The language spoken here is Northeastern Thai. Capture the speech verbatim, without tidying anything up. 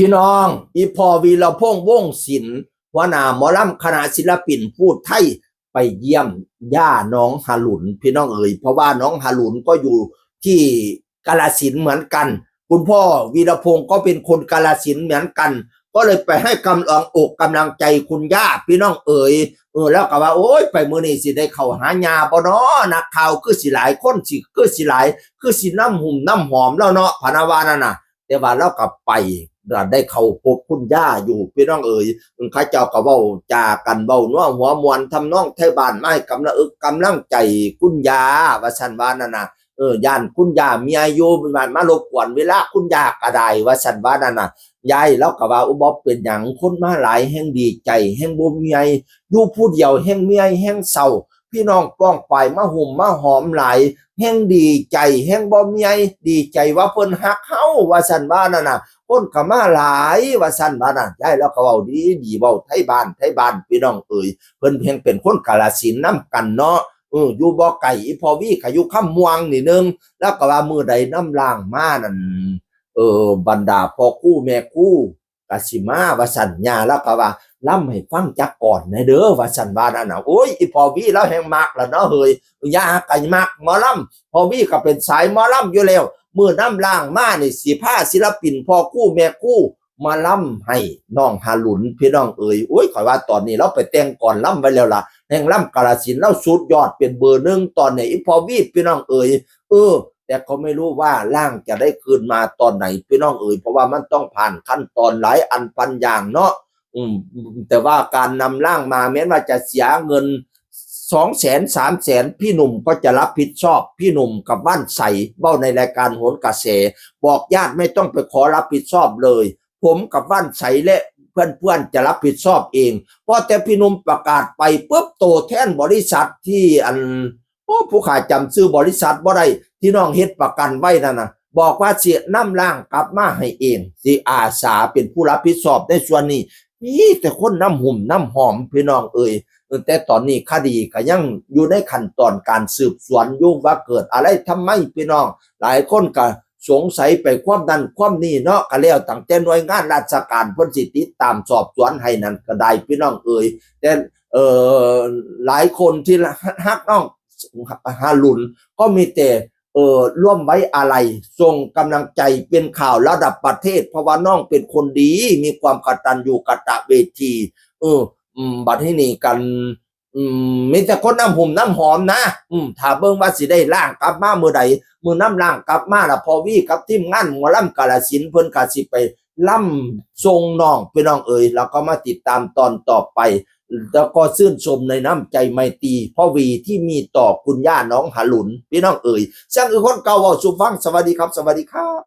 พี่น้อง อีพ่อวีรพงษ์ วงศ์ศิลป์ หัวหน้าหมอลำคณะศิลปินผู้ไทย ไปเยี่ยมย่าน้องหลุน พี่น้องเอ๋ย เพราะว่าน้องหลุนก็อยู่ที่กาฬสินธุ์เหมือนกัน คุณพ่อวีรพงษ์ก็เป็นคนกาฬสินธุ์เหมือนกัน ก็เลยไปให้กำลังอกกำลังใจคุณย่า พี่น้องเอ๋ย เออ แล้วก็ว่า โอ้ย ไปมื้อนี้สิได้เข้าหาย่าบ่น้อ นักข่าวคือสิหลาย คนสิคือสิหลาย คือสินำหุ่มนำหอมแล้วเนาะ พะนะว่านั่นน่ะ แต่ว่าลาวก็ไป ได้เข้าพบคุณย่าอยู่ พี่น้องเอ๋ย เขาเจ้าก็เว้าจากัน เว้านัวหัวม่วน ทำนองไทบ้าน มาให้กำลังอกกำลังใจคุณย่า ว่าซั่นว่านั่นน่ะ เออ ย่านคุณย่าเมื่อยอยู่ มารบกวนเวลาคุณย่าก็ได้ ว่าซั่นว่านั่นน่ะ ยายลาวก็ว่า โอ้ บ่เป็นหยัง คนมาหลายแฮ่งดีใจ แฮ่งบ่เมื่อย อยู่ผู้เดียวแฮ่งเมื่อยแฮ่งเศร้า พี่น้องป้องปายมาหุ่มมาหอมหลาย แฮ่งดีใจ แฮ่งบ่เมื่อย ดีใจว่าเพิ่นฮักเฮา ว่าซั่นว่านั่นน่ะ คนก็มาหลาย ว่าซั่นว่านั่น ยายลาวก็เว้าดีดี เว้าไทบ้าน ไทบ้าน พี่น้องเอ๋ย เพิ่นแฮ่งเป็นคนกาฬสินธุ์นำกันเนาะ เออ อยู่บ่ไกล อีพ่อวีก็อยู่คำม่วงนี่หนึ่ง ลาวก็ว่ามื้อใดนำร่างมานั่น เออ บรรดาพ่อครูแม่ครู ก็สิมา ว่าซั่น ย่าลาวก็ว่า ลำให้ฟังจักก่อนแหน่เด้อ ว่าซั่นว่านั่นน่ะ โอ้ย อีพ่อวีลาวแฮ่งมักล่ะเนาะเฮ้ย ย่าก็มักหมอลำ พ่อวีก็เป็นสายหมอลำอยู่แล้ว มื้อนำร่างมานี่สิพาศิลปินพ่อครูแม่ครูมาลำให้น้องหลุน พี่น้องเอ๋ย โอ้ย ข้อยว่าตอนนี้ลาวไปแต่งกลอนลำไว้แล้วล่ะ แฮ่งลำกาฬสินธุ์ลาวสุดยอดเป็นเบอร์หนึ่งตอนนี้ อีพ่อวี พี่น้องเอ๋ย เออ แต่ก็ไม่รู้ว่าร่างจะได้คืนมาตอนไหน พี่น้องเอ๋ย เพราะว่ามันต้องผ่านขั้นตอนหลายอันพันอย่างเนาะ อืม แต่ว่าการนำร่างมาแม้ว่าจะเสียเงิน สองแสน สามแสน พี่หนุ่มก็จะรับผิดชอบ พี่หนุ่มกับว่านไส เว้าในรายการโหนกระแส บอกญาติไม่ต้องไปขอรับผิดชอบเลย ผมกับว่านไสและเพื่อนๆจะรับผิดชอบเอง พอแต่พี่หนุ่มประกาศไปปุ๊บ ตัวแทนบริษัทที่อัน โอ้ ผู้ข้าจำชื่อบริษัทบ่ได้ ที่น้องเฮ็ดประกันไว้นั่นน่ะ บอกว่าสินำร่างกลับมาให้เอง สิอาสาเป็นผู้รับผิดชอบในส่วนนี้ มีแต่คนนำหุ่มนำหอม พี่น้องเอ๋ย แต่ตอนนี้คดีก็ยังอยู่ในขั้นตอนการสืบสวนอยู่ ว่าเกิดอะไรทำไม พี่น้อง หลายคนก็สงสัยไปความนั้นความนี้เนาะ ก็แล้วตั้งแต่หน่วยงานราชการเพิ่นสิติดตามสอบสวนให้นั่นก็ได้ พี่น้องเอ๋ย แต่ เอ่อ หลายคนที่ฮักน้องหลุน ก็มีแต่ เอ่อ ร่วมไว้อาลัย ส่งกำลังใจ เป็นข่าวระดับประเทศ เพราะว่าน้องเป็นคนดี มีความกตัญญูกตเวที เออ อืม บัดนี้นี่กัน อืม มีแต่คนนำหุ่มนำหอมนะ อืม ถ้าเบิ่งว่าสิได้ร่างกลับมามื้อใด มื้อนำร่างกลับมาล่ะ พ่อวีกับทีมงานหมอลำกาฬสินธุ์เพิ่นก็สิไปลำส่งน้อง พี่น้องเอ๋ย แล้วก็มาติดตามตอนต่อไป แล้วก็ชื่นชมในน้ำใจไมตรีพ่อวีที่มีต่อคุณย่าน้องหลุน พี่น้องเอ๋ย เสียงคือคนเก่าเว้าสู่ฟัง สวัสดีครับ สวัสดีครับ